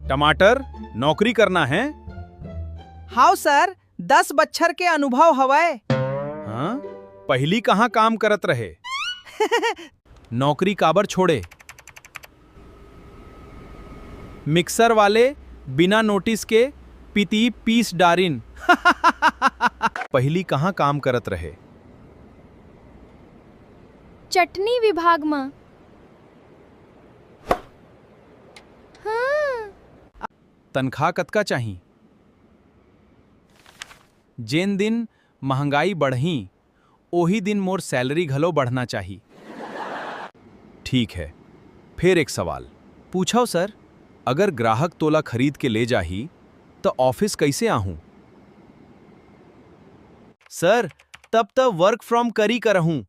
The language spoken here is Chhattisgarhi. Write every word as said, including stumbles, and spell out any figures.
टमाटर, नौकरी करना है? हाव सर, दस बच्छर के अनुभव हवय। हाँ? पहिली कहाँ काम करत रहे? नौकरी काबर छोड़े? मिक्सर वाले बिना नोटिस के पिती पीस डारिन। पहिली कहाँ काम करत रहे? चटनी विभाग म। हाँ। तनखा कतका चाही? जेन दिन महंगाई बढ़ही, ओही दिन मोर सैलरी घलो बढ़ना चाही। ठीक है, फेर एक सवाल पूछव सर, अगर ग्राहक तोला खरीद के ले जाही, त ऑफिस कइसे आहूं? सर, तब त work from करी करहूं।